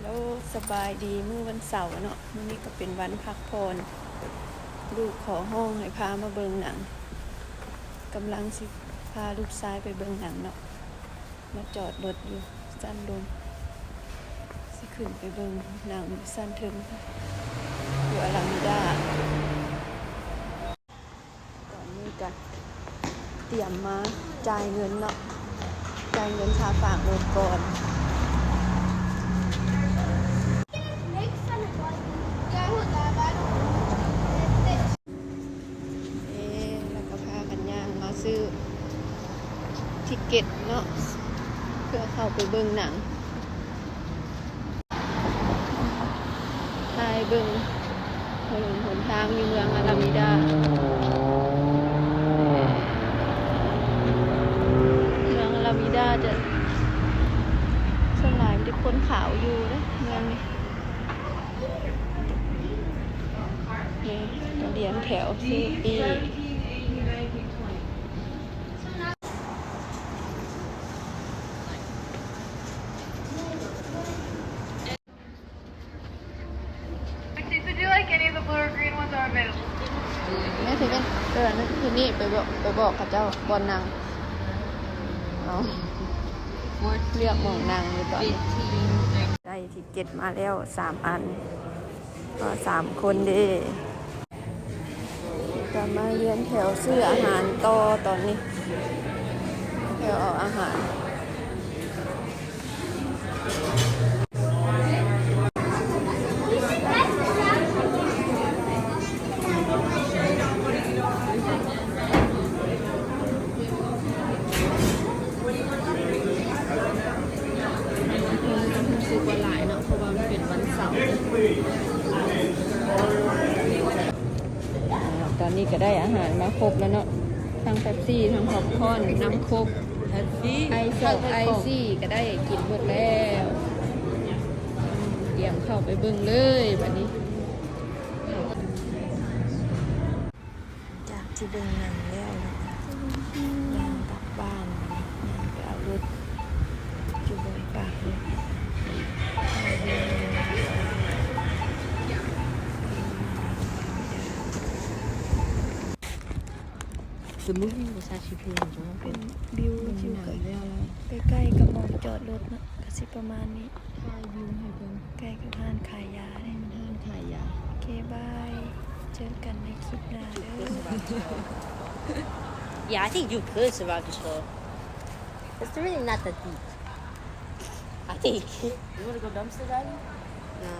ໂອ້ ສະບາຍດີ ມື້ວັນເສົາເນາະ, ມື້ນີ້ກໍເປັນວັນພັກຜ່ອນ. ລູກຂໍຮ້ອງໃຫ້ພາມາເບິ່ງໜັງ, ກຳລັງຊິພາລູກຊາຍໄປເບິ່ງໜັງເນາະ. ມາຈອດລົດຢູ່ຊັ້ນລຸ່ມ, ຊິຂຶ້ນໄປເບິ່ງໜັງຢູ່ຊັ້ນເທິງ ຢູ່ອາລາມີດາ. ຕອນນີ້ກະຕຽມມາຈ່າຍເງິນເນາະ, ຈ່າຍເງິນຄ່າຝາກລົດກ່ອນ. ເອ ແລ້ວກໍພາກັນຍ່າງມາຊື້ທິກເກັດເນາະ ເພື່ອເຂົ້າໄປເບິ່ງໜັງ. ຖ່າຍເບິ່ງຖະໜົນຫົນທາງຢູ່ເມືອງອາລາມີດາ. ເມືອງອາລາມີດາຈະ ສ່ວນຫຼາຍມີແຕ່ຄົນຂາວຢູ່ເດ້ເມືອງນີ້. ນີ້ ລຽນແຖວຊື້ປີ້. ແມ່ນ ຄືນີ້ ໄປບອກ ໄປບອກເຂົາເຈົ້າບ່ອນນັ່ງ. ເອົາ ເລືອກໝ່ອງນັ່ງຢູ່ຕອນນີ້ ໄດ້ທີ່ ເກັດມາແລ້ວສາມອັນ ກໍສາມຄົນເດ້. ກໍມາລຽນແຖວຊື້ອາຫານຕໍ່ຕອນນີ້ ແຖວເອົາອາຫານ. ຄົນກະຮູ້ສຶກວ່າຫຼາຍເນາະ ເພາະວ່າມັນເປັນວັນເສົາ. ຕອນນີ້ກະໄດ້ອາຫານມາຄົບແລ້ວເນາະ ທັງເປັບຊີ ທັງປັອບຄອນ ນ້ຳໂຄກ ໄອຊ໌ ໄອຊີກະໄດ້ກິນໝົດແລ້ວ. ຕຽມເຂົ້າໄປເບິ່ງເລີຍບາດນີ້. ຈາກທີ່ເບິ່ງໜັງແລ້ວເນາະ ຍ່າງກັບບ້ານ ຍ່າງໄປເອົາລົດຢູ່ບ່ອນປາກລົດ. ເປັນວິວຢູ່ໃກ້ໆກັບໝ່ອງຈອດລົດເນາະ ກະຊິປະມານນີ້. ຖ່າຍວິວໃຫ້ເບິ່ງ ໃກ້ກັບຮ້ານຂາຍຢາເດ້. ຮ້ານຂາຍຢາ. ໂອເຄ ບາຍ ເຈີກັນໃນຄລິບໜ້າເດີ. Yeah, I think you could survive the snow. It's really not that deep, I think. You wanna go dumpster diving? No.